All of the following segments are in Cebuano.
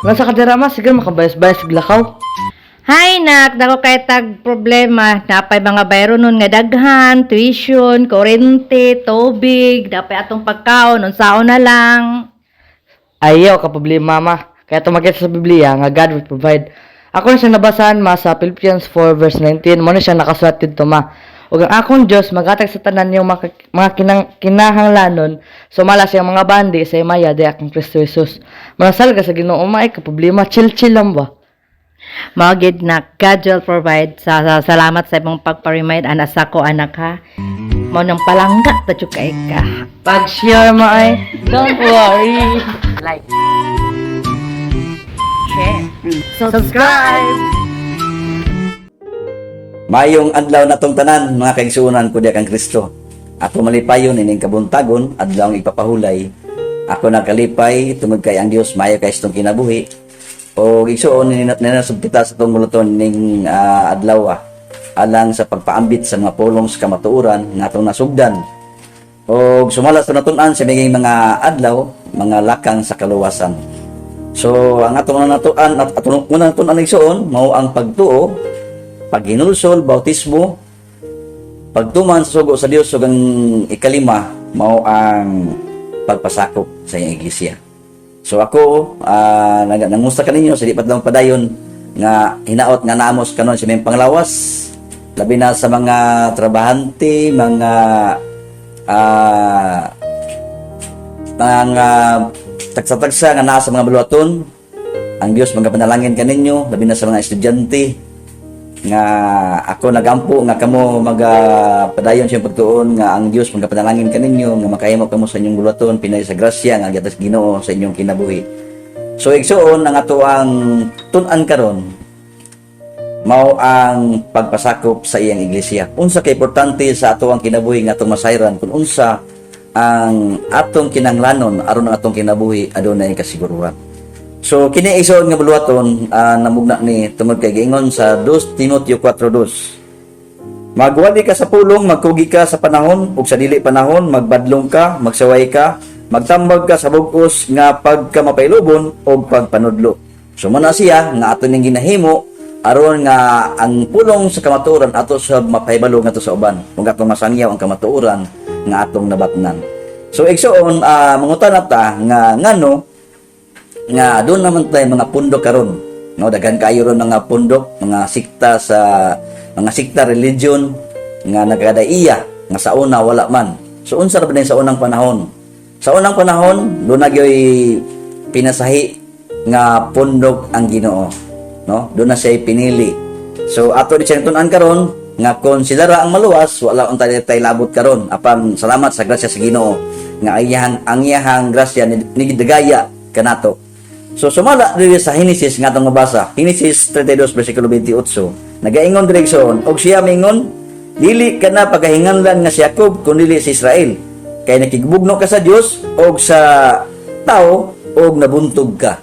Nasa kadira, ma, sige makabayas-bayas lakaw. Hay nak, dako kay tag problema, napay mga bayronon nga daghan, tuition, kuryente, tubig, napay atong pagkaon, unsaon na lang. Ayaw ka problema, ma. Kaya tumakit sa Biblia nga God will provide. Ako na siya nabasahan, ma, sa Philippians 4 verse 19. Mo na siya nakasulat dito, ma. Ug ang akong Dios maghatag sa tanan niyong mga kinahanglanon sumala sa iyang mga bandi sa himaya diha kang Kristo Jesus. Manasal ka sa Ginoo, ma, ay ka problema, chill chill lang ba. Mao gid nak, God will provide. Salamat sa imong pagpa-remind ana sa ko, anak, ha. Mao nang palangga ta jud kay ka. Pag-share mo ay, don't worry. Like, share, Subscribe! Mayong adlaw na tong tanan, mga kaigsuonan ko diha kang Kristo. Ako malipayon ining kabuntagon, adlaw ang ipapahulay. Ako nakalipay tungod kay ang Dios maayo kay itong kinabuhi. O igsuon ninasub kita sa itong muluton ning adlaw alang sa pagpaambit sa mga pulong sa kamatuoran nga atong nasugdan. O sumala sa natun-an sa miging mga adlaw, mga lakang sa kaluwasan. So ang atong natuan at atong unang natunan, igsuon, mao ang pagtuo, paghinulsol, bautismo, pagtuman sa sugo sa Dios, ug ang ikalima mao ang pagpasakop sa iyang iglesia. So ako nangusta kaninyo sa di pa lang padayon nga hinaot nga naamos kanon sa may panglawas, labi na sa mga trabahante, mga tagsa-tagsa nga naa sa mga buluhaton. Ang Dios magapanalangin kaninyo, labi na sa mga estudyante nga ako nagampo nga kamo magapadayon sa pagtuon nga ang Dios magapanalangin kaninyo nga makahimo kamo sa inyong buluhaton pinay sa grasya nga gihatag sa Ginoo sa inyong kinabuhi. So igsuon, ang ato ang tun-an karon mao ang pagpasakop sa iyang iglesia. Unsa kay importante sa ato ang kinabuhi nga atong masayran kung unsa ang atong kinanglanon aron ang atong kinabuhi adunay kasiguruhan. So kini, igsoon, nga buluhaton namugna ni tungod kay giingon sa 2 Timoteo 4:2. Magwali ka sa pulong, magkugi ka sa panahon ug sa dili panahon, magbadlong ka, magsaway ka, magtambag ka sa bug-os nga pagkamapailubon ug pagpanudlo. So muna siya nga ato ning ginahimo aron nga ang pulong sa kamatuoran ato sa mapahibalo ngadto sa uban ug atong masangyaw ang kamatuoran nga atong nabatnan. So igsuon, mangutana ta nga ngano nga doon naman tayo mga pundok karon, no? Daghan kayo ron mga pundok, mga sikta, sa mga sikta religion nga nagkadaiya nga sa una wala man. So unsa ra ba din sa unang panahon? Sa unang panahon doon na gyoy pinasahi nga pundok ang Ginoo, no? Doon na siya pinili. So ato di siya tun-an karon nga kon sila ra ang maluwas, wala unta tay labot karon. Apan salamat sa grasya sa Ginoo nga ang iyahang grasya ni gidagaya kanato. So sumala diri sa Genesis nga atong mabasa, Genesis 32 versikulo 28. Nagaingon diri, igsoon, og siya mingon, "Dili ka na pagahinganlan nga si Jacob kun dili si Israel. Kay nakigbugno ka sa Dios og sa tao og nabuntog ka."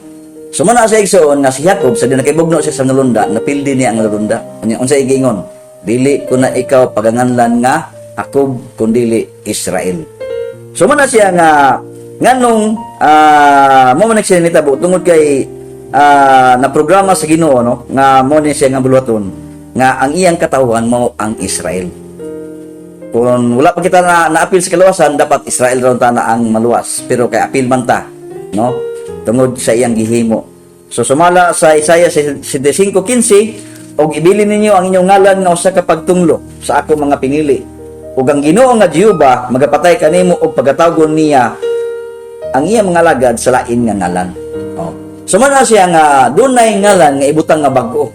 So muna sa igsoon nga si Jacob sa di nakibugno siya sa nalunda, napildi niya ang nalunda. Unya unsa igingon? "Dili ko na ikaw paganganlan nga Jacob kun dili Israel." So muna siya nga nganong mo man siya nitabo tungod kay na programa sa Ginoo, no, nga mo ni siya nga buluhaton nga ang iyang katawhan mao ang Israel. Kung wala pa kita na naapil sa kaluwasan, dapat Israel raw ta na ang maluwas. Pero kay apil man ta, no? Tungod sa iyang gihimo. So sumala sa Isaiah 65:15, "Og ibilin ninyo ang inyong ngalan nga usa ka pagtunglo sa ako mga pinili. Ug ang Ginoo nga Jehova magapatay kanimo og pagatawgon niya ang iyang mga lagad sa lain nga ngalan." Oh. So man na siya nga dunay ngalan nga ibutang nga bag-o.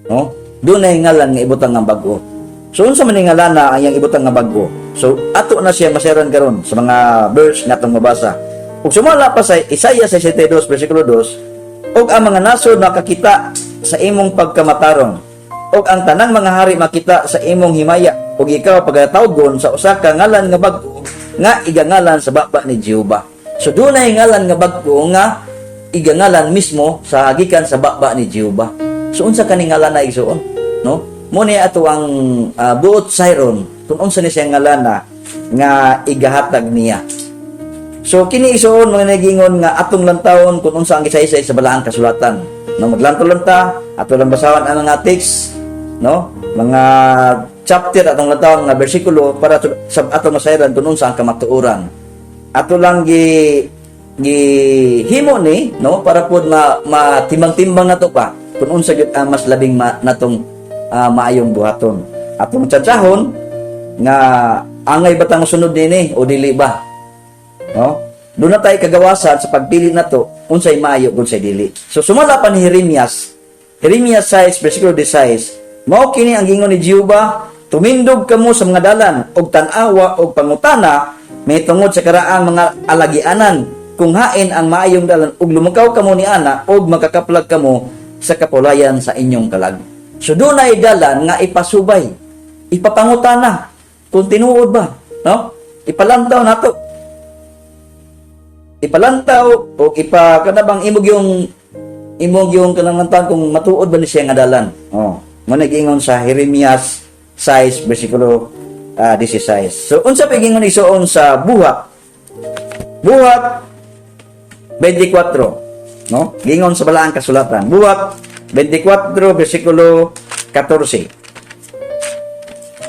No? Dunay ngalan nga ibutang nga bag-o. So unsa man ning ngalan na ang iyang ibutang nga bag-o? So ato na siya maseran karon sa mga verse nga atong mabasa. Ug sumala pa sa Isaiah 62 versikulo 2, "Ug ang mga nasod makakita sa imong pagkamatarong, ug ang tanang mga hari makita sa imong himaya, ug ikaw pagatawgon sa usa ka ngalan nga bag-o nga igangalan sa baba ni Jehova." So dunay ngalan nga bag-o nga igangalan mismo sa gikan sa baba ni Jehova. So unsa kani ngalan na, igsuon, no? Mo ni ato ang buot sayron kung unsa ni siya ngalan na nga igahatag niya. So kini, igsoon, mga nagingon nga atong lantawon kung unsa ang gisaysay sa balaang kasulatan. No, maglantaw lang ta, ato lang basahon ang mga text, no? Mga chapter atong lantawon, mga bersikulo para sa atong masayran kung unsa ang kamatuoran. Ato lang gi gihimo ni, no, para pod ma matimbang-timbang nato pa kung unsa gyud ang mas labing natong maayong buhaton. Atong tsatsahon nga angay ba tang sunod dinhi o dili ba? No? Doon na tayo kagawasan sa pagpili na to unsay maayo ug unsay dili. So sumala pa ni Jeremias, Jeremias 6 versikulo 16, mao kini ang gingon ni Jehova, tumindog kamo sa mga dalan og tan-awa og pangutana may tungod sa karaang mga alagianan kung hain ang maayong dalan ug lumukaw kamo ni ana og makakaplag kamo sa kapulayan sa inyong kalag. So dunay dalan nga ipasubay, ipapangutana kung tinuod ba, no? Ipalantaw nato, ipalantaw o ipa kanabang imog yung kanang lantawan kung matuod ba ni siya nga dalan. Oh, mo nagingon sa Jeremias 6 versikulo 16. So unsa pa gingon, igsoon, sa Buhat? Buhat 24, no? Gingon sa balaang kasulatan. Buhat 24 versikulo 14.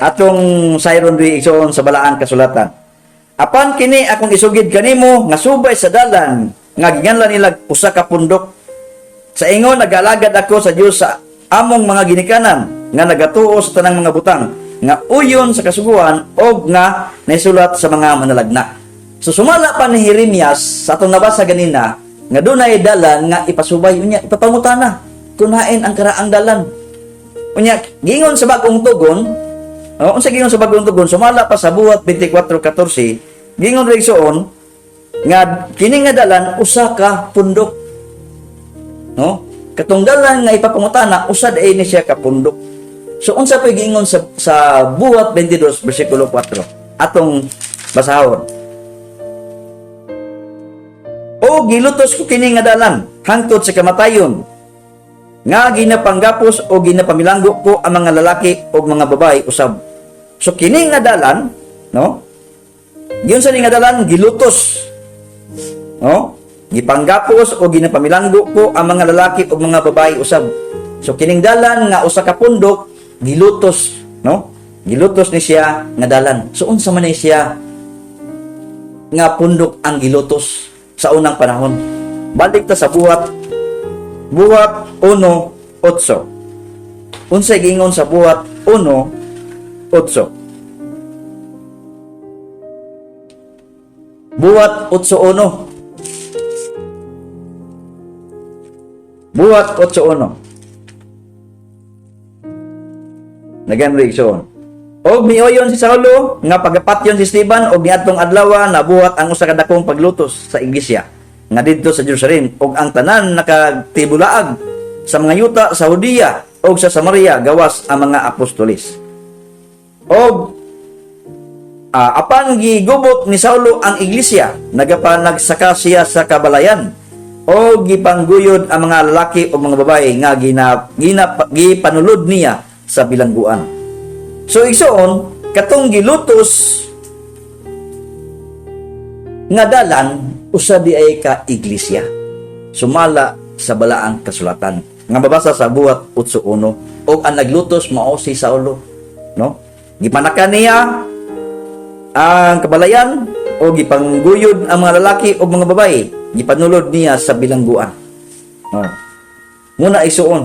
Atong sayron diri, igsoon, sa balaang kasulatan. Apan kini akong isugid kanimo nga subay sa dalan nga ginganlan nila usa ka pundok. Sa ingon nag-alagad ako sa Dios sa among mga ginikanan nga nagatuo sa tanang mga butang nga uyon sa kasuguan og nga naisulat sa mga manalagna. So sumala pa ni Jeremias sa atong nabasa ganina nga dunay dalan nga ipasubay, unya ipapangutana kung hain ang karaang dalan. Unya gingon sa Bagong Tugon. Oh, unsa gingon sa Bagong Tugon? Sumala pa sa Buhat 24:14, gingon rin igsoon nga kini nga dalan usa ka pundok. No? Katong dalan nga ipapangutana usa diay ni siya ka pundok. So unsa pa gingon sa Buhat 22 bersikulo 4? Atong basahon. O gilutos ko kini nga dalan hangtod sa kamatayon nga ginapanggapos o ginapamilanggo ko ang mga lalaki o mga babae usab. So kini nga dalan, no? Giyon sa ni nga dalan gilutos. No? Gipanggapos o ginapamilanggo ko ang mga lalaki o mga babae usab. So kining dalan nga usa ka pundok gilutos, no? Gilutos ni siya nga dalan. So unsa man ni siya nga pundok ang gilutos sa unang panahon? Balik ta sa Buhat, Buhat 1:8. Unsay giingon sa Buhat 1:8? Buhat 8:1. Buhat 8:1. Nagan igsoon. Og mioyon si Saulo nga pagapatyon si Esteban, og niadtong adlaw nabuhat ang usa ka dakong paglutos sa iglesia nga didto sa Jerusalem, og ang tanan nakatibulaag sa mga yuta sa Judea og sa Samaria gawas ang mga apostoles. Og apan gigubot ni Saulo ang iglesia, nagapanagsaka siya sa kabalayan o gipangguyod ang mga lalaki o mga babae nga gina, gina, gipanulod niya sa bilangguan. So igsoon, katong gilutos nga dalan usa di ay ka iglesia. Sumala sa balaang kasulatan nga mabasa sa Buhat 8:1, og ang naglutos mao si Saulo, no? Gipanakan niya ang kabalayan o gipangguyod ang mga lalaki o mga babae, gipanulod niya sa bilangguan. Oh. Muna igsoon.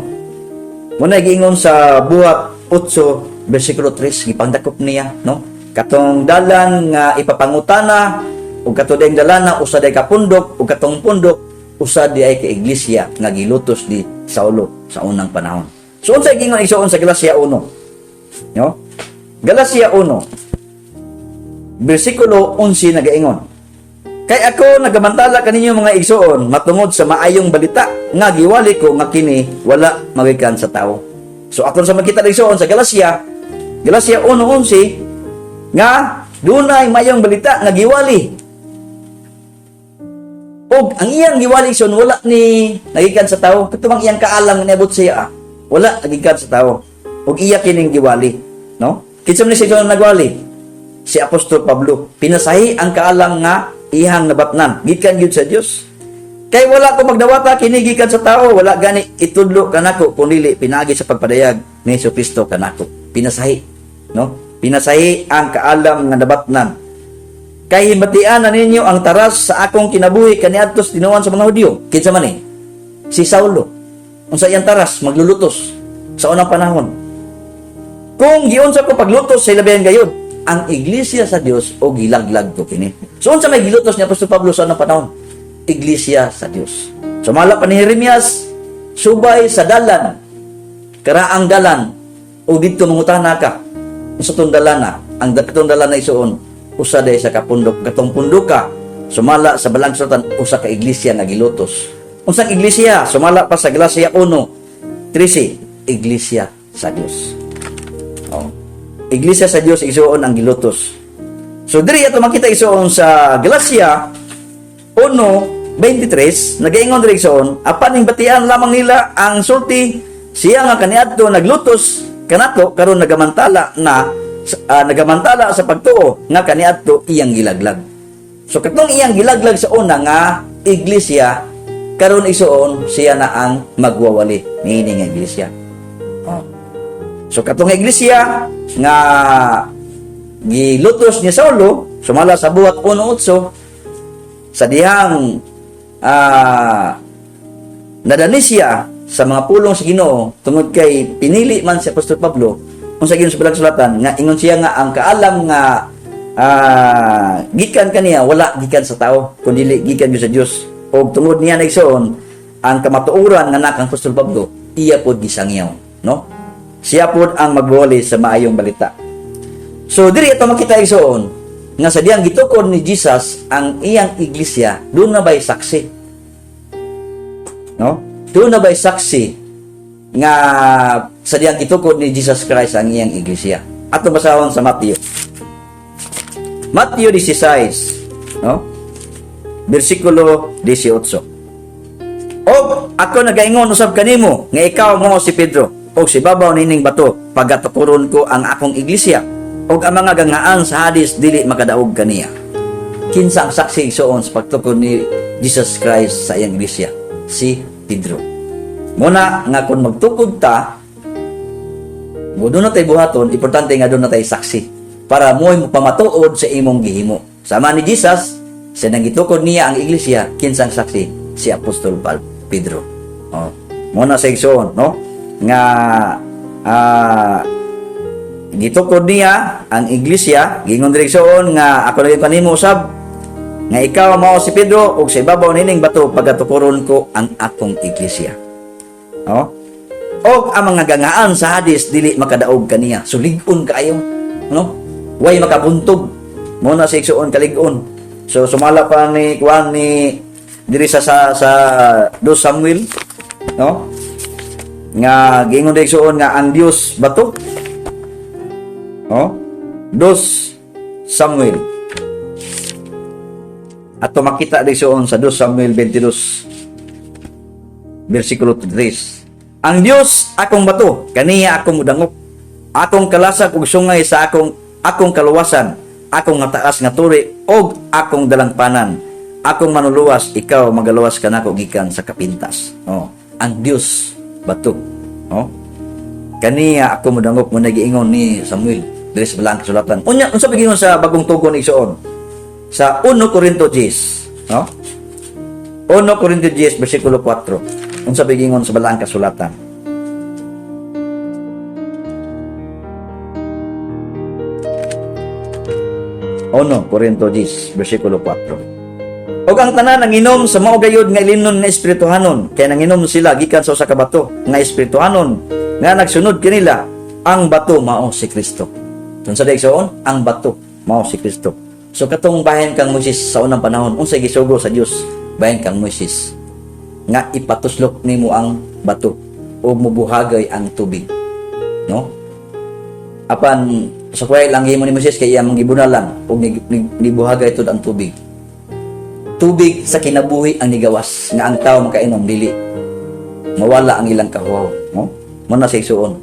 Muna giingon sa Buhat 8 versikulo 3, gipangdakop niya, no? Katong dalan nga ipapangutana ug katong daling dalan na usa day ka pundok, ug katong pundok usa di ay ka iglesia nga gilutos ni Saulo sa unang panahon. So unsa giingon, igsoon, sa Galacia 1? No? Galacia 1 versikulo 11 nagaingon. Kay ako nagamantala kaninyo, mga igsoon, matungod sa maayong balita nga giwali ko, nga kini wala magikan sa tao. So aton sa makita, igsoon, sa Galacia, Galacia 1:11, nga dunay maayong balita nga giwali. Og ang iyang giwali, igsoon, wala ni nagikan sa tao. Katong iyang kaalam nga niabot siya, wala nagikan sa tao. Og iya kining giwali, no? Kinsa man ni siya nagwali? Si Apostol Pablo. Pinasahi ang kaalam nga Ihang nabatnan gikan gyud sa Dios. Kay wala ko magdawata kini gikan sa tao, wala gani itudlo kanako kun dili pinaagi sa pagpadayag ni Hesukristo kanako. Pinasahi, no? Pinasahi ang kaalam nga nabatnan. Kay himatian na ninyo ang taras sa akong kinabuhi kaniadto sa tinuan sa mga Hudyo. Kinsa man eh? Si Saulo. Unsa iyang taras? Maglulutos sa unang panahon. Kung giunsa ko paglutos sa ilabihan gayud, ang iglesia sa Dios o gilaglag ko kini. So unsa may gilutos ni Apostol Pablo sa unang panahon? Iglesia sa Dios. Sumala pa ni Jeremias, subay sa dalan, karaang dalan, o didto mangutana ka. Unsa tong dalana? Ang katong dalana isuon, usa day sa kapundok, katong pundoka, sumala sa balang sultan, usa ka iglesia nga gilutos. Unsang iglesia? Sumala pa sa Galacia 1:13, iglesia sa Dios. Oh. Iglesia sa Dios isuon ang gilutos. So diri ato makita isuon sa Galacia 1:23, nagaingon diri isuon, apan ing batian lamang nila ang sulti siya nga kaniadto naglutos kanato karon nagamantala na nagamantala sa pagtuo nga kaniadto iyang gilaglag. So katong iyang gilaglag sa una nga iglesia karon isuon siya na ang magwawali niini nga iglesia. Oh. So katong iglesia nga gilutos ni Saulo sumala sa Buhat 1:8 sa dihang nadani siya sa mga pulong sa Ginoo tungod kay pinili man si Apostol Pablo unsa Ginoo sa balang sulatan nga ingon siya nga ang kaalam nga gikan kaniya wala gikan sa tao kundi gikan gyud sa Dios og tungod niya naigsoon ang kamatuoran nga nakang Apostol Pablo iya pod gisangyaw, no? Siya pod ang magwali sa maayong balita. So diri ato makita igsoon nga sa diyang gitukod ni Jesus ang iyang iglesia, doon na ba'y saksi? No? Doon na ba'y saksi nga sa diyang gitukod ni Jesus Christ ang iyang iglesia? Ato basahon sa Matthew. Matthew 16, no? Bersikulo 18. Og ako nagaingon usab kanimo nga ikaw mo si Pedro og sa ibabaw nining bato pagatukuron ko ang akong iglesia og ang mga gangaan sa Hades dili makadaog kaniya. Kinsa ang saksi igsoon sa pagtukod ni Jesus Christ sa iyang iglesia? Si Pedro. Muna nga kung magtukod ta, mo doon na tayo buhaton, importante nga doon na tayo saksi para mo'y pamatuod sa imong gihimo. Sama ni Jesus, sa nanggitukod niya ang iglesia, kinsang saksi? Si Apostol Pedro. Oh. Muna sa igsoon, no? Nga gitukod niya ang iglesia, gingon diri igsoon nga ako naging kanimo usab nga ikaw mao si Pedro ug sa ibabaw nining bato pagatukuron ko ang akong iglesia. No? Og ang mga gangaan sa Hades dili makadaog kaniya. So lig-on kaayo, no? Way makabuntog. Mo na sa igsuon kalig-on. So sumala pa ni kuan ni diri sa 2 Samuel, no? Nga giingon diri igsuon nga ang Dios bato. No? 2 Samuel. Ato makita diri igsuon sa 2 Samuel 22 bersikulo 3. Ang Dios akong bato, kaniya akong mudangop. Akong kalasag ug sungay sa akong akong kaluwasan, akong nga taas nga turi ug akong dalangpanan. Akong manuluwas, ikaw magaluwas kanako gikan sa kapintas. Oh, ang Dios bato. Oh. Kaniya ako modangop mo nagiingon ni Samuel diri sa balang kasulatan. Unya unsa pagingon sa bagong tugon igsoon? Sa 1 Corinto 10, no? 1 Corinto 10 bersikulo 4. Unsa pagingon sa balang kasulatan? Uno Corinto 10 bersikulo 4. Og ang tanan nanginom sa mao gayud nga ilimnon nga espirituhanon, kay nanginom sila gikan sa usa ka bato nga espirituhanon nga nagsunod kanila, ang bato mao si Kristo. Unsa day igsoon? Ang bato mao si Kristo. So katong bahin kang Moises sa unang panahon, unsay gisugo sa Dios bahin kang Moises nga ipatuslok nimo ang bato ug mubuhagay ang tubig. No? Apan sa kuway lang himo ni Moises kay iyang gibunalan ug nibuhagay tud ang tubig. Tubig sa kinabuhi ang nigawas nga ang tao makainom dili mawala ang ilang kahuhaw, no? Mo na siya igsuon.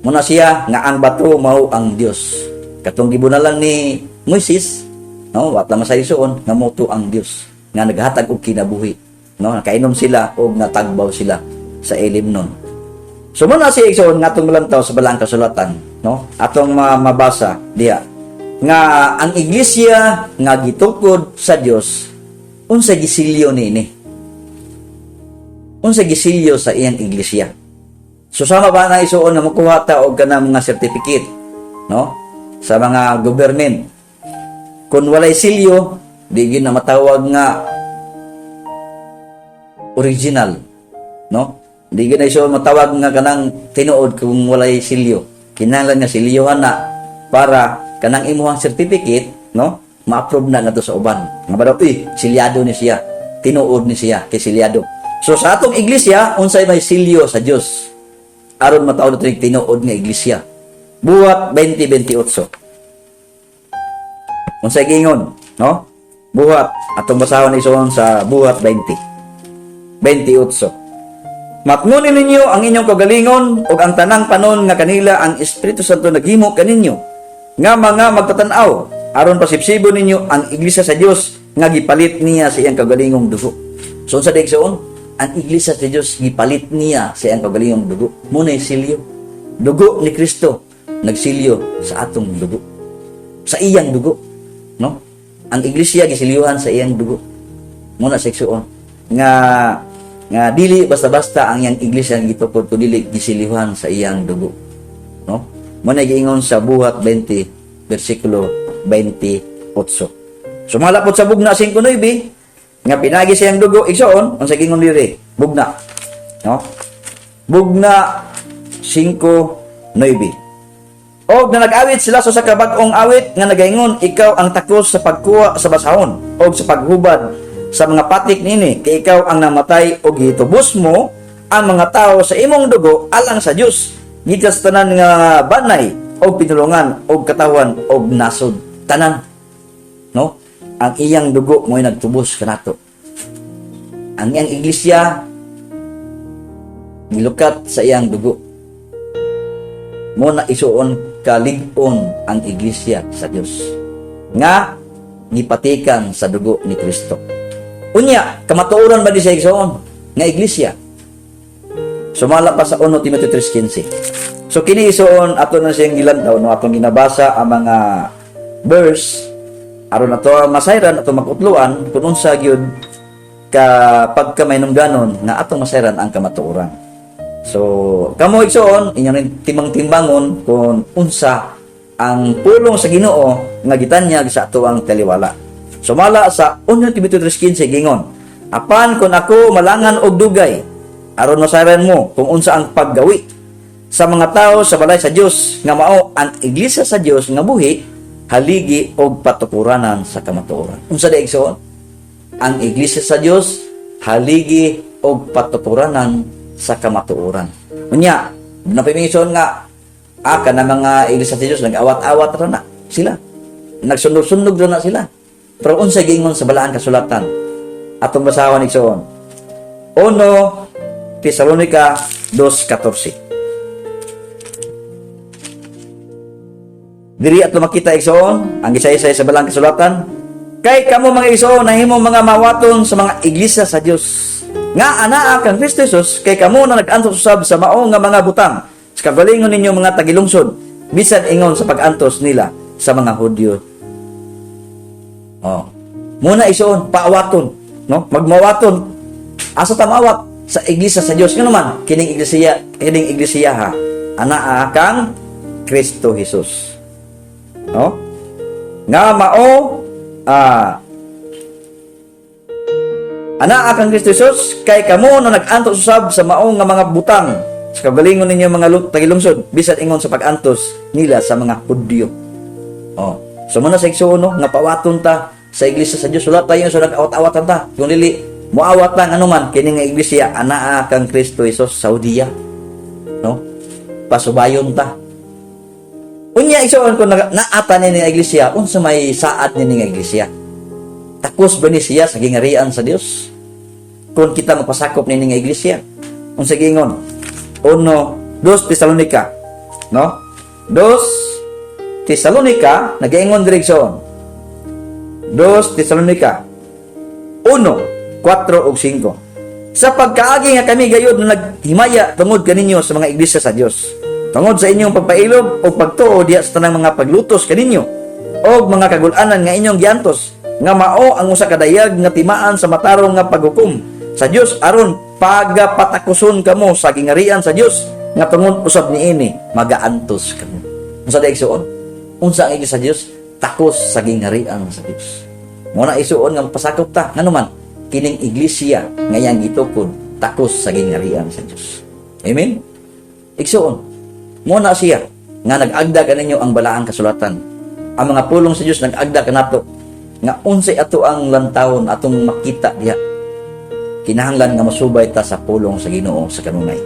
Mo na siya nga ang bato mao ang Dios. Katong gibunalan ni Moises No, wa ta masaysoon nga moto ang Dios nga naghatag og kinabuhi. No, nakainom sila og natagbaw sila sa Elim nun. So muna si igsoon nga atong malantaw sa balaang kasulatan, no? Atong mabasa diha nga ang iglesia nga gitukod sa Dios, unsa gisilyo niini? Unsa gisilyo sa iyang iglesia? So sama ba na, isuon, nga makuha ta og kanang mga certificate, no? Sa mga government. Kung walay silyo, di gyud na matawag nga original, no? Di gyud na isuon matawag nga kanang tinuod kung walay silyo. Kinahanglan nga silyohan na para kanang imuhang certificate, no? Ma-approve na ngadto sa uban. Nga ba daw, eh, silyado ni siya. Tinuod ni siya kay silyado. So sa atong iglesia, unsay may silyo sa Dios aron matawag nato yung tinuod nga iglesia? Buhat 20:28. Unsay giingon, no? Buhat, atong basahon isuon sa Buhat 20:28. Matngunin ninyo ang inyong kagalingon ug ang tanang panon nga kanila ang Espiritu Santo naghimo kaninyo nga mga magtatanaw aron pasipsibon ninyo ang iglesia sa Dios nga gipalit niya sa iyang kagalingong dugo. So unsa di, igsoon? Ang iglesia sa Dios gipalit niya sa iyang kagalingong dugo. Muna silyo. Dugo ni Kristo nagsilyo sa atong dugo. Sa iyang dugo, no? Ang iglesia gisilyuhan sa iyang dugo. Muna sa igsoon nga nga dili basta-basta ang iyang iglesia nga gitukod kun dili gisilyuhan sa iyang dugo, no? Mo na giingon sa Buhat 20 bersikulo 28. Sumala pod sa Bugna 5:9 nga pinagi sa iyang dugo, igsoon, unsa giingon diri? Bugna, no? Bugna 5:9. Og na nag-awit sila sa usa ka bag-ong awit nga nagaingon, "Ikaw ang takos sa pagkuha sa basahon og sa paghubad sa mga patik niini, kay ikaw ang namatay og gitubos mo ang mga tao sa imong dugo alang sa Dios gikan sa tanan nga banay og pinulungan og katawhan og nasod." Tanan, no? Ang iyang dugo mo'y nagtubos kanato. Ang iyang iglesia gilukat sa iyang dugo. Mo na isuon kalig-on ang iglesia sa Dios nga gipatikan sa dugo ni Kristo. Unya, kamatuoran ba di sa igsoon nga iglesia? Sumala pa sa 1 Timothy 3:15. So kini, isuon, ato na siyang gilantaw, no, atong ginabasa ang mga verse aron ato ang masayran, ato makutluan kung unsa gyud ka pagka may ganon nga atong masayran ang kamatuoran. So kamo, igsoon, inyong rin timbang-timbangon kung unsa ang pulong sa Ginoo nga gitanyag sa ato ang taliwala. Sumala sa 1 Timothy 3:15 gingon, "Apan kung ako malangan og dugay, aron masayran mo kung unsa ang paggawi sa mga tao sa balay sa Dios nga mao ang iglesia sa Dios nga buhi, haligi og patukuranan sa kamatuoran." Unsa di, igsoon? Ang iglesia sa Dios, haligi og patukuranan sa kamatuoran. Unya, napimingison nga kana mga iglesia sa Dios nag-awat-awat ra na sila. Nagsunog-sunog ra na sila. Pero unsa giingon sa balaan kasulatan? Atong basahon, igsoon. 1 Tesalonica 2:14. Diri ato makita, igsoon, ang gisaysay sa balaan kasulatan. "Kay kamo, mga igsoon, nahimo mga mawaton sa mga iglesia sa Dios nga anaa kang Kristo Jesus, kay kamo na nag-antos usab sa mao nga mga butang sa kagalingon ninyo mga tagilungsod, bisan ingon sa pag-antos nila sa mga Hudyo." Oh. Muna isuon, paawaton, no? Magmawaton. Asa ta maawat? Sa iglesia sa Dios. Ngano man kining iglesia ha, anaa kang Kristo Jesus. No? Nga mao anaa kang Kristo Jesus, "Kay kamo na nag-antos usab sa mao nga mga butang sa kagalingon ninyo mga tagilungsod, bisan ingon sa pag-antos nila sa mga Hudyo." Oh. So muna sa igsuon, no, nga pawaton ta sa iglesia sa Dios. Wala tayo sa nag-awat-awatan ta. Kung dili moawat lang anuman kini nga iglesia anaa kang Kristo Jesus sa Hudiya. No? Pasubayon ta. Unya, igsuon, kung naata ni nga iglesia, unsa may saad ni nga iglesia? Takos ba ni siya sa gingarian sa Dios? Kung kita magpasakop ni nga iglesia? Unsa giingon? Uno, Dos Tesalonica, no? Dos Tesalonica, nagaingon diri, igsoon. 2 Tesalonica 1, 4 ug 5. Sa pagkaagi nga kami gayud na naghimaya tungod kaninyo sa mga iglesia sa Dios. Tungod sa inyong pagpailob o pagtuo diha sa tanang mga paglutos kaninyo og mga kagul-anan nga inyong giantos nga mao ang usa ka dayag nga timaan sa matarong nga paghukom sa Dios aron pagapatakuson kamo sa gingarian sa Dios nga tungod usab niini magaantos kamo. Unsa day, igsuon? Unsa ang iglesia sa Dios? Takos sa gingarian sa Dios. Mao na, igsuon, nga pasakop ta ngano man kining iglesia nga iyang gitukod takos sa gingarian sa Dios. Amen. Igsuon, mao na siya nga nag-agda kaninyo ang balaang kasulatan. Ang mga pulong sa Dios nag-agda kanato nga unsay ato ang lantawon, atong makita diha. Kinahanglan nga mosubay ta sa pulong sa Ginoo sa kanunay.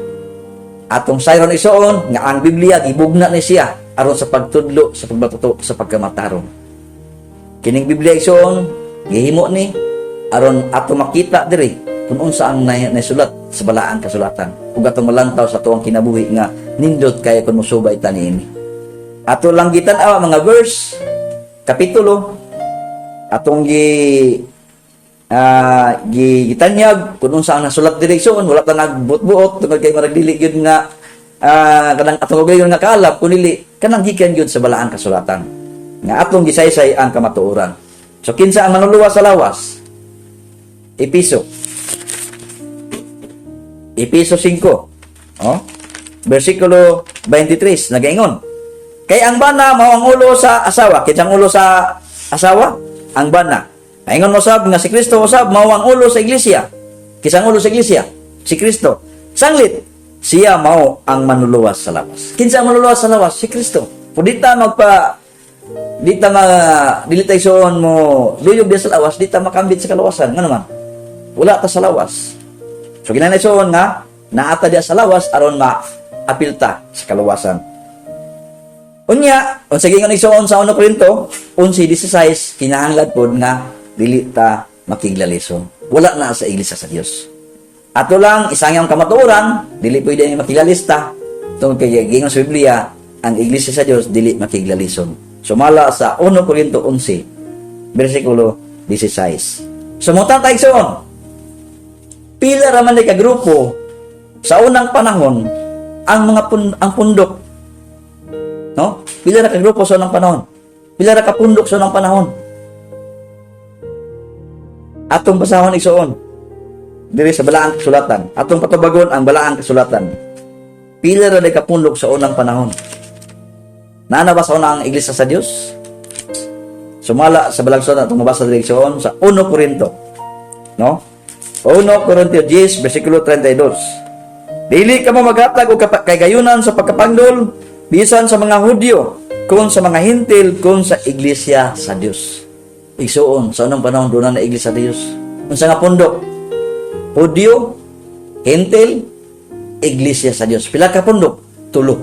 Atong sayron, igsuon, nga ang Biblia gibugna ni siya aron sa pagtudlo, sa pagmatuto, sa pagkamatarong. Kining Biblia, igsuon, gihimo ni aron ato makita diri kung unsa ang naisulat sa balaang kasulatan ug atong malantaw sa atuang kinabuhi nga nindot kay kung mosubay ta niini. Ato lang gitan-aw mga verse, kapitulo, atong gi ah gi gitanyag kung unsa ang nasulat diri, igsuon. Wala ta nagbuot-buot tungod kay marag dili gyud nga kanang atong gyud nga kaalap kun dili kanang gikan gyud sa balaang kasulatan nga atong gisaysay ang kamatuoran. So kinsa ang manluluwas sa lawas? Episo Episo 5, oh, versikulo 23, nagaingon, "Kay ang bana mao ang ulo sa asawa." Kinsa ang ulo sa asawa? Ang bana. Maingon mo sab nga si Kristo usab mao ang ulo sa iglesia. Kinsa ang ulo sa iglesia? Si Kristo. Sanglit siya mao ang manluluwas sa lawas. Kinsa ang manluluwas sa lawas? Si Kristo. Kung di ta magpa di ta ma dili ta, igsuon, mo luyog diha sa lawas, di ta makambit sa kalawasan. Ngano man? Wala ta sa lawas. So kinahanglan, igsuon, nga naata diha sa lawas aron ma-apil ta sa kaluwasan. Unya, unsa giingon, igsuon, sa 1 Corinto 11:16, kinahanglan pod nga dili ta makiglaleson. Wala na sa iglesia sa Dios. Ato lang isang ang kamatuoran, dili pwede nga makiglalista. Tungod kay giingon sa Biblia, ang iglesia sa Dios dili makiglalison. Sumala sa 1 Corinto 11 versikulo 16. Sumutan ta, igsuon. Pila ra man ni ka grupo sa unang panahon ang pundok, no? Pila ra ka grupo sa unang panahon? Pila ra ka pundok sa unang panahon? Atong basahon, igsuon, diri sa balaang kasulatan. Atong patubagon ang balaang kasulatan. Pila ra ka pundok sa unang panahon? Naa ba sa una ang iglesia sa Dios? Sumala sa balaang kasulatan, atong mabasa diri, igsuon, sa 1 Corinto. No? 1 Corinto 10 versikulo 32. "Dili kamo maghatag og kaygayunan sa pagkapangdol bisan sa mga Hudyo, kun sa mga Hintil, kun sa iglesia sa Dios." Igsuon, sa unang panahon duna na iglesia sa Dios. Unsa nga pundok? Hudyo, Hintil, iglesia sa Dios. Pila ka pundok? Tulo.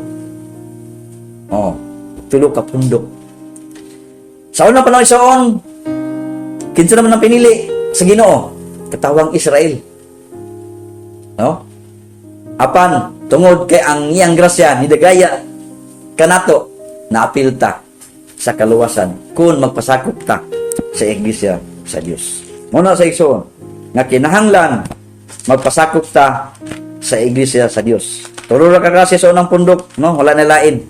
Oh, tulo ka pundok. Sa unang panahon, igsuon, kinsa naman ang pinili sa Ginoo? Katawang Israel. No? Apan tungod kay ang iyang grasya nidagaya kanato, naapil ta sa kaluwasan kung magpasakop ta sa iglesia sa Dios. Muna sa, igsoon, nga kinahanglan magpasakop ta sa iglesia sa Dios. Tulo ra ka kasi sa unang pundok, no? Wala na lain.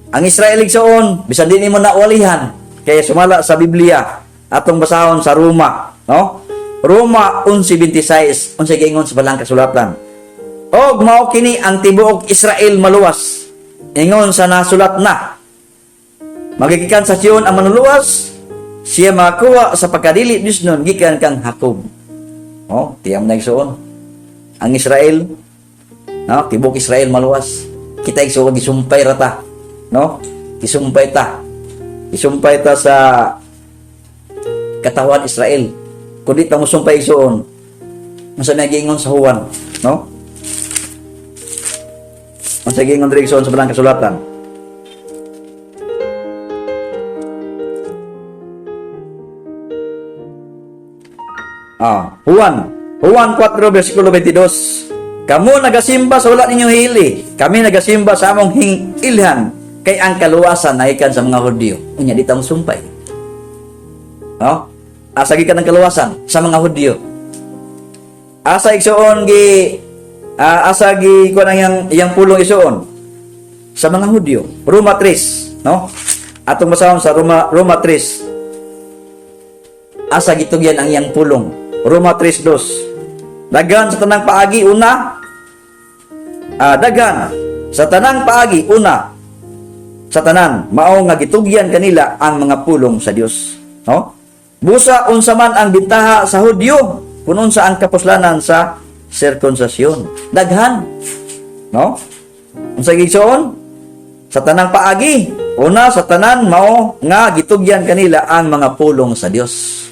Ang Israel, igsoon, bisan di nimo na walihan, kaya sumala sa Biblia, atong basahon sa Roma, no? Roma 11:26, unsa giingon sa balang kasulatan? "Og mao kini ang tibuok Israel maluwas. Ingon sa nasulat na, 'Magigikan sa Sion ang manluluwas, siya makakuha sa pagkadili Dios nun gikan kang Jacob.'" Oh, tiyam na, igsuon. Ang Israel, no? Tibuok Israel maluwas. Kita, igsuon, gisumpay ra ta, no? Gisumpay ta. Gisumpay ta sa katawan Israel. Kung di ta mosumpay, igsuon, unsa na giingon sa Juan, no? Unsa giingon diri, igsuon, sa balang kasulatan? Ah, Juan. Juan 4 versikulo 22. "Kamo nagasimba sa wala ninyo hili. Kami nagasimba sa among ilhan kay ang kaluwasan nagikan sa mga Hudyo." Unya di ta mosumpay. No? Asa gikan ang kaluwasan? Sa mga Hudyo. Asa, igsuon, gi asa gi kuan ang iyang pulong, igsuon? Sa mga Hudyo. Roma 3, no? Atong basahon sa Roma 3. Asa gitugyan ang iyang pulong? Roma 3:2. Daghan sa tanang paagi una, daghan sa tanang paagi, una sa tanan mao nga gitugyan kanila ang mga pulong sa Dios, no? Busa unsa man ang bintaha sa Hudyo kun unsa ang kapuslanan sa sirkunsasyon? Daghan, no? Unsa, igsoon? Sa tanang paagi, una sa tanan mao nga gitugyan kanila ang mga pulong sa Dios,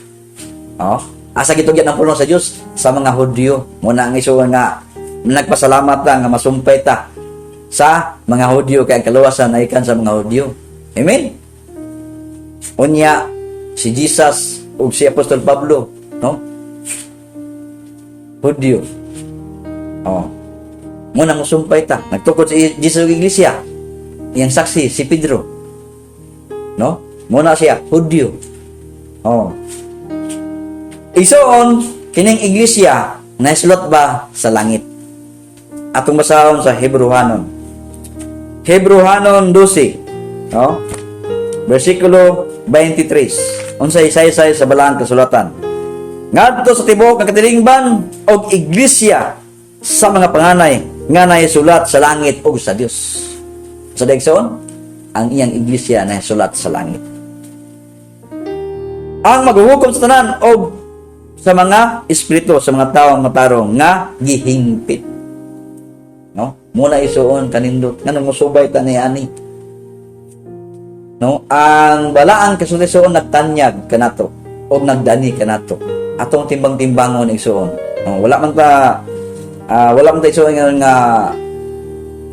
no? Asa gitugyan ang pulong sa Dios? Sa mga Hudyo. Muna ang igsoon nga nagpasalamat ta nga masumpay ta sa mga Hudyo kay ang kaluwasan ay kan sa mga Hudyo. Amen. Unya si Jesus ug si Apostol Pablo, no? Hudyo. Oh. Muna musumpay ta. Nagtukod si Jesus ug iglesia. Iyang saksi si Pedro. No? Muna siya Hudyo. Oh. Igsoon, kining iglesia naisulat ba sa langit? Atong basahon sa Hebreohanon. Hebreohanon 12, no? Versikulo 23. Unsay saysay sa Balaang Kasulatan? Ngadto sa tibuok nga katilingban og iglesia sa mga panganay nga naisulat sa langit ug sa Dios. Sa igsoon, ang iyang iglesia naisulat sa langit. Ang maghuhukom sa tanan og sa mga espiritu sa mga tawo matarong nga gihingpit. No? Muna, igsoon, kanindot nganong musubay ta ni ani. No? Ang Balaang Kasulatan nagtanyag kanato og nagdani kanato. Atong timbang-timbangon, igsoon. No, wala man ta, igsoon, nga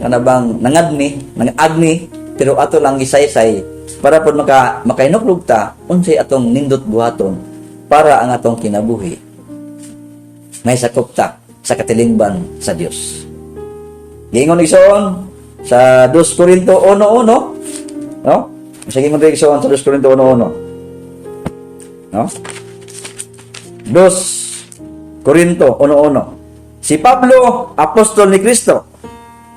kana bang nangadni, nangagni, pero ato lang gisaysay para pod makahinuklog ta unsay atong nindot buhaton para ang atong kinabuhi may sakop ta sa katilingban sa Dios. Giingon, igsoon, sa 2 Corinto 1:1, no? Sige, ingon, igsoon, sa 2 Corinto 1:1. No? 2 Corinto 1:1. Si Pablo, apostol ni Kristo.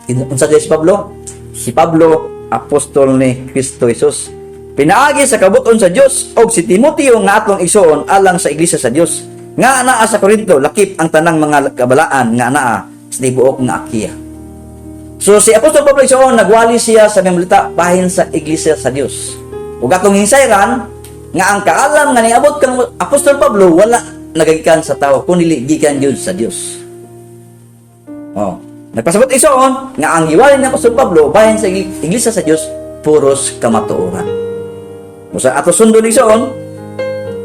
Unsa si Pablo? Si Pablo, apostol ni Kristo Jesus. Pinaagi sa kabut-on sa Dios og si Timoteo nga atong igsoon alang sa iglesia sa Dios nga anaa sa Corinto, lakip ang tanang mga kabalaan nga anaa sa tibuok nga Akia. So si Apostol Pablo, igsoon, nagwali siya sa balita bahin sa iglesia sa Dios. Ug atong hinsayran nga ang kaalam nga niabot kang Apostol Pablo wala nagagikan sa tao kundi gikan gyud sa Dios. Oh. Nagpasabot, igsoon, nga ang giwali ni Apostol Pablo bahin sa iglesia sa Dios puros kamatuoran. Musa ato sundon, igsoon,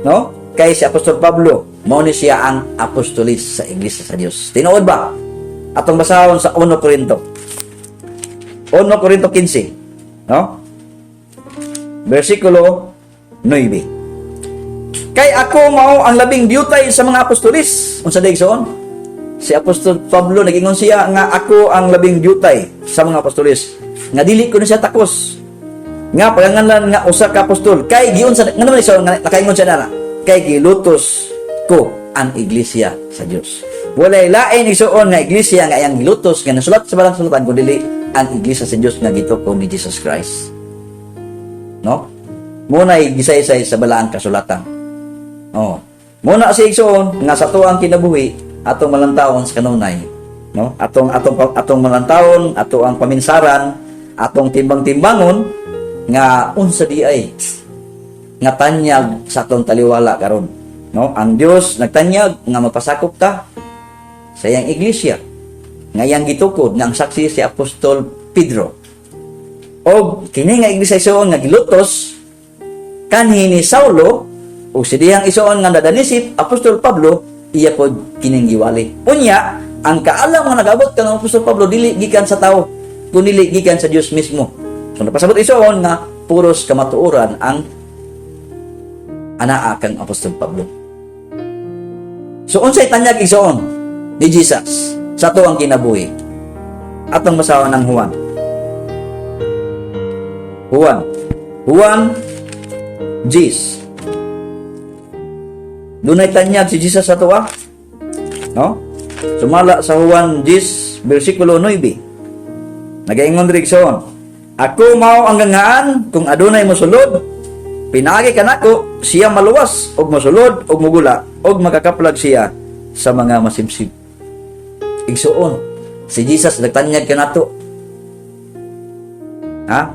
no? Kay si Apostol Pablo, mao ni siya ang apostolis sa iglesia sa Dios. Tinuod ba? Atong basahon sa 1 Corinto. 1 Corinto 15, no? Versikulo 9. Kay ako mao ang labing diutay sa mga apostolis. Unsa day, igsoon? Si Apostol Pablo nagingon siya nga ako ang labing diutay sa mga apostolis. Nga dili ko ni siya takos nga pagangalan nga usa ka apostol kay giunsa nga naman siya nga nakaingon siya na kay gilutos ko ang iglesia sa Dios. Walay lain, igsoon, nga iglesia nga iyang gilutos nga nasulat sa Balang Sulatan kun dili ang iglesia sa Dios nga gituko ni Jesus Christ. No? Muna gisaysay sa Balaang Kasulatan. Oh. Muna si igsoon nga sa tuang kinabuhi atong malantawon sa kanunay. No? Atong malantawon, ato ang paminsaran, atong timbang-timbangon nga unsa di ay nga tanyag sa atong taliwala karon. No? Ang Dios nagtanyag nga mapasakop ta sa iyang iglesia nga iyang gitukod nga ang saksi si Apostol Pedro. Og kini nga iglesia, igsoon, nga gilutos kanhi ni Saulo ug si dihang, igsoon, nga nadanisip Apostol Pablo, iya pod kining giwali. Unya, ang kaalam nga nagabot kang Apostol Pablo dili gikan sa tao, kundi gikan sa Dios mismo. So napasabot, igsoon, nga puros kamatuoran ang anaa kang Apostol Pablo. So unsay tanyag, igsoon, ni Jesus sa tuang kinabuhi? Atong basahon ng Juan. Juan. Juan 10. Dunay tanyag si Jesus sa tuwa. No? Sumala sa Juan 10 bersikulo 9. Nagaingon diri, igsoon, "Ako mao ang ganghaan, kung adunay mosulod pinaagi kanako, siya maluwas og mosulod og mugula og makakaplag siya sa mga masimsim." Igsuon, si Jesus nagtanyag kanato. Ha?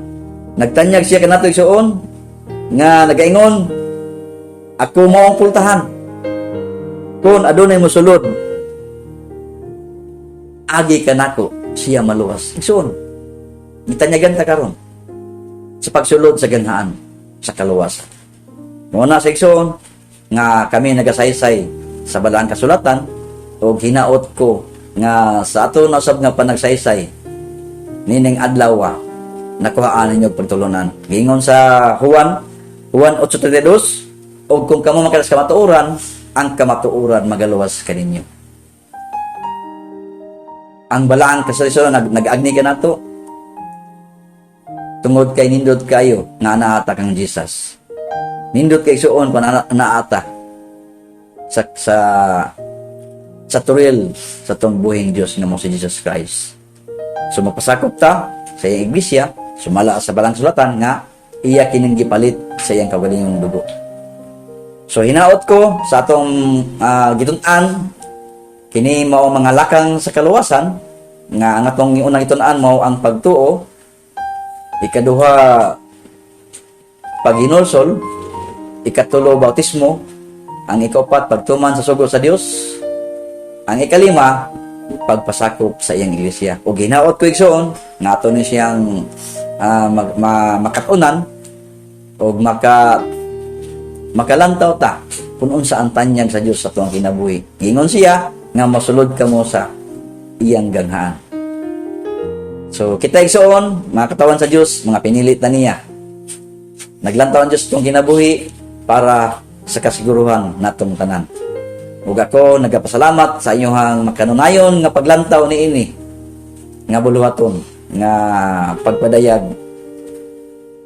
Nagtanyag siya kanato, igsuon, nga nagaingon, "Ako mao ang pultahan. Kung adunay mosulod agi kanako, siya maluwas." Igsuon, gitanyagan ta karon sa pagsulod sa ganghaan sa kaluwasan. Mao na sa, igsoon, nga kami nagasaysay sa balaang kasulatan ug hinaot ko nga sa ato na usab nga panagsaysay nining adlaw nakuhaan ninyo og pagtulunan. Giingon sa Juan, Juan 8:32, "Og kung kamo makilala sa kamatuoran, ang kamatuoran magaluwas kaninyo." Ang balaang kasulatan nag-agni kanato tungod kay nindot kayo nga naata kang Jesus. Nindot kay, igsuon, kung naata sa turil sa tong buhing Dios nga mao si Jesus Christ. So magpasakop ta sa iyang iglesia, sumala sa balaang sulatan nga iya kining gipalit sa iyang kaugalingong dugo. So hinaot ko sa atong gitun-an kini mao mga lakang sa kaluwasan nga ang atong unang gitun-an mao ang pagtuo, ikaduha paghinulsol, ikatulo bautismo, ang ikaupat pagtuman sa sugo sa Dios, ang ikalima pagpasakop sa iyang iglesia. O ginaot ko, igsoon, nga ato ni siyang makatunan o makalantaw ta kung unsa ang tanyag sa Dios sa tuang kinabuhi. Gingon siya nga masulod kamo sa iyang ganghaan. So kita, igsoon, mga katawan sa Dios, mga pinilit na niya. Naglantaw ang Dios itong kinabuhi para sa kasiguruhan natong tanan. Ug ako nagapasalamat sa inyong makanunayon nga paglantaw niini nga buluhaton nga pagpadayag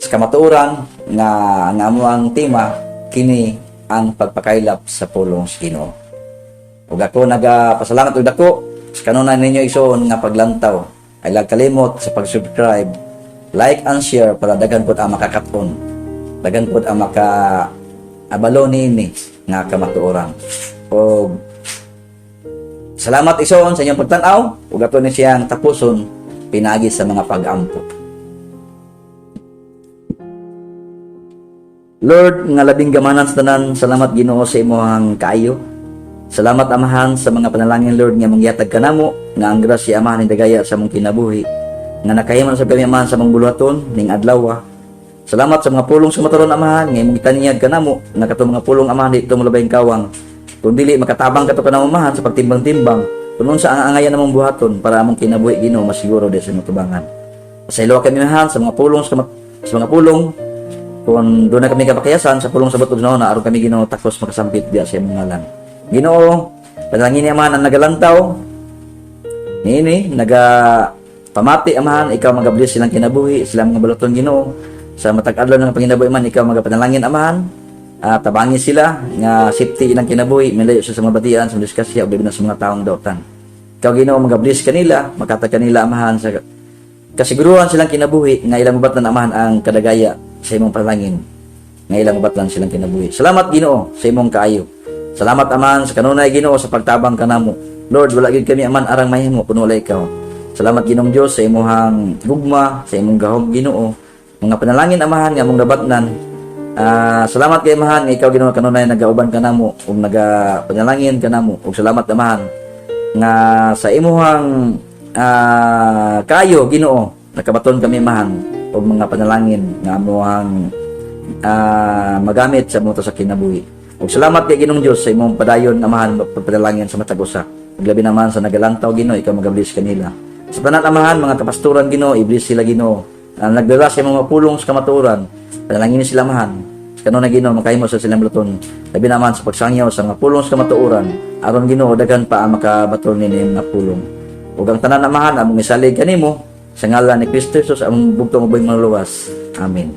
sa kamatuoran nga ang amoang tema kini ang pagpakaylap sa pulong sa Ginoo. Ug ako nagapasalamat og dako sa kanunay ninyo, igsoon, nga paglantaw. Ayaw kalimot sa pag-subscribe, like and share para daghan pod ang makakaton. Daghan pod ang maka abalo niini nga kamatuoran. Og salamat, igsoon, sa inyong pagtan-aw ug ato ni siyang tapuson pinaagi sa mga pag-ampo. Lord, nga labing gamanan sa tanan, salamat, Ginoo, sa imong kaayo. Salamat, Amahan, sa mga panalangin, Lord, nga manggihatag kanamo nga ang grasya, Amahan, dagaya sa among kinabuhi. Nga nakahimo sa kami, Amahan, sa among buluhaton ning adlaw. Salamat sa mga pulong sa kamatuoran, Amahan, nga imong gitanyag kanamo nga katong mga pulong, Amahan, dito mo kawang. Kung dili makatabang kato kanamo, Amahan, sa pagtimbang-timbang kung unsa ang angayan namong buhaton para among kinabuhi, Ginoo, masiguro di sa imong tubangan. Pasayloa kami, Amahan, sa mga pulong sa mga pulong kung doon na kami kapakiyasan sa pulong sa butog na aron kami, Ginoo, takos makasampit diya sa imong ngalan. Ginoo, panalangin ni Amahan ang nagalantaw niini, naga pamati, Amahan, ikaw magabless silang kinabuhi, silang mga buluhaton, Ginoo, sa matag adlaw ng panginabuhi man, ikaw magapanalangin, Amahan. Tabangi sila nga safety ilang kinabuhi, malayo sila sa mga batian, sa mga disgrasya, o na sa mga taong dautan. Ikaw, Ginoo, magabless kanila, makatag kanila, Amahan, sa kasiguruhan silang kinabuhi nga ilang mabatlan, Amahan, ang kadagaya sa imong panalangin nga ilang mabatlan silang kinabuhi. Salamat, Ginoo, sa imong kaayo. Salamat, Amahan, sa kanunay, Ginoo, sa pagtabang kanamo. Lord, wala gyud kami, Amahan, arang mahimo kun wala ikaw. Salamat, Ginoong Dios, sa imong gugma, sa imong gahom, Ginoo. Mga panalangin, Amahan, nga among nabatnan. Salamat kay, Amahan, nga ikaw, Ginoo, kanunay nagauban kanamo ug nagapanalangin kanamo. Ug salamat, Amahan, nga sa imuhang kayo, Ginoo, nakabaton kami, Amahan, og mga panalangin nga amuhang magamit sa muto sa kinabuhi. Ug salamat kay Ginoong Dios sa imong padayon, Amahan, pagpadalangin sa matag usa. Ug labi naman sa nagalantaw, Ginoo, ikaw magabless kanila. Sa tanan, Amahan, mga kapastoran, Ginoo, i-bless sila, Ginoo. Ang nagdala sa imong mga pulong sa kamatuoran, panalangin sila, Amahan. Sa kanunay, Ginoo, makahimo sa silang buluhaton. Labi naman sa pagsangyaw sa mga pulong sa kamatuoran, aron, Ginoo, daghan pa ang makabaton nini mga pulong. Ug ang tanan, Amahan, among isalig kanimo sa ngalan ni Kristo Jesus, ang bugtong buhing manluluwas. Amen.